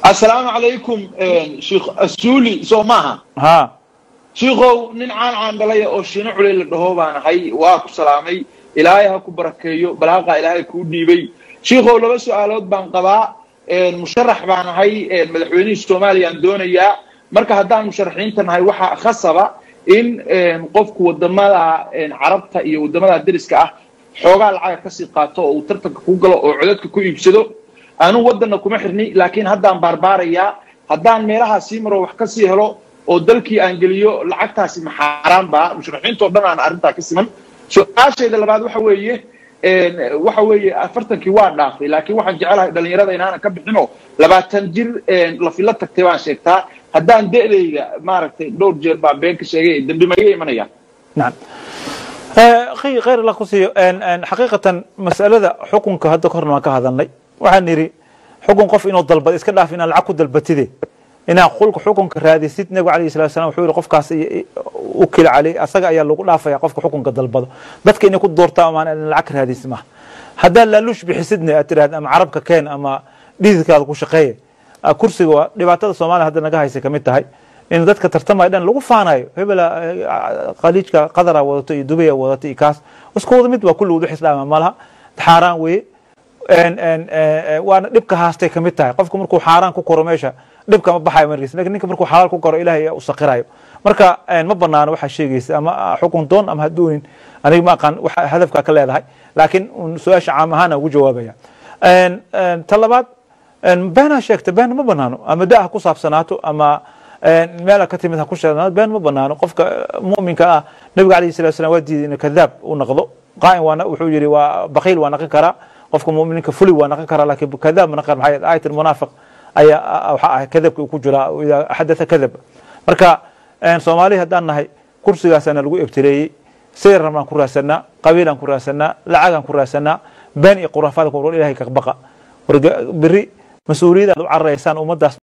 Assalaamu calaykum, Sheikh Asuuli, soo maaha? Ha. Shiikhow, nin caan caan dhalaya oo Shiino Culey la dhaho baan ahay. Waa ku salaamay, Ilaahay ha ku barakeeyo, balaaqa Ilaahay kuu dhiibay. Shiikhow, laba su-aalood baan qabaa. Musharax baan ahay, madaxweynihii Soomaaliyaan doonayaa. Marka haddaan musharaxiinta nahay, waxaa khasaba in qofku wadamada Carabta iyo wadamada deriska ah xoogaa lacaga kasii qaato oo uu tartanka ku galo oo codadka ku iibsado. Anuu waddanna kuma xirni, laakiin haddaan baarbaarayaa, haddaan meelahaa sii maro, wax kasii helo oo dalkii aan geliyo, lacagtaasi ma xaaraan baa? Musharaxiintoo dhan aan arrintaa ka siman. Su-aashayda labaad waxa weeye 40-kii waa dhaafay, laakiin waxaan jecelahay dhalinyarada inaanan ka bixinoo 20 jir lafila tagtay baan sheegtaa. Haddaan de'dayda maaragtay dhowr jeer baan been ka sheegay, dembi maga imanaya? نعم akhi, khayr Allah ku siiyo. Xaqiiqatan masalada xukunka hadda ka horna waan ka hadalnay. Waxaan nidhi xukun qof inuu dalbado iska dhaaf, inaad lacag ku dalbatide, inaad qulka xukunka raadisid. Nabigu alayhi salatu wasalam wuxuu yihi qofkaas ukil caley, asaga ayaa lagu dhaafaya qofka xukunka dalbado. Dadka inay ku doortaan amaan in lacag raadisid maaha. Haddaad laaluush bixisidna, aad tidhahda ama Carabka keen ama dhididkaada ku shaqeeya kursiga, waa dhibaatada Soomaaliya hadda naga haysa kamid tahay, in dadka tartamaya dhan lagu faanayo hebela Khaliijka Qadara wadato iyo Dubaya wadato iyo kaas isku wada mid waa kulligood, wax islaama malaha. Xaaraan weeye, waana dhibka haastay kamid tahay. Qofku markuu xaaraan ku koro meesha dhibka ma baxayo markiis, lakin ninka markuu xalaal ku koro, Ilahay ayaa u saqirayo. Marka ma banaano waxaa sheegaysa, ama xukun doon ama ha doonin, aniga ma aqaan waxa hadafkaa ka leedahay, laakiin su-aasha caam ahaan ugu jawaabaya. Ta labaad, been ha sheegta, been ma banaano. Ama da ha ku saabsanaato ama meel ka timid ha ku sheegnaado, been ma banaano. Qofka mu'minka ah, Nabiga alayhi salatu wasalam waa diiday inuu kadaab u noqdo. Qaa'in waa, wuxuu yidhi waa bakiil waa naqon karaa qofka mu'minka, fuli waa naqon karaa, laakiin kadaab ma naqon. Maxay aayat almunaafiq ayaa waxa ah kadabka uu ku jiraa, idaa xadatha kadab. Marka Soomaali haddaan nahay, kursigaasaana lagu ebtileeyey. Sida rabnaan ku raadsanaa, qabiilaan ku raadsanaa, lacagaan ku raadsanaa, been iyo khuraafaad ku. Ilahay ka baqa, beri mas-uuliyad aad u cararaysaan ummaddaas.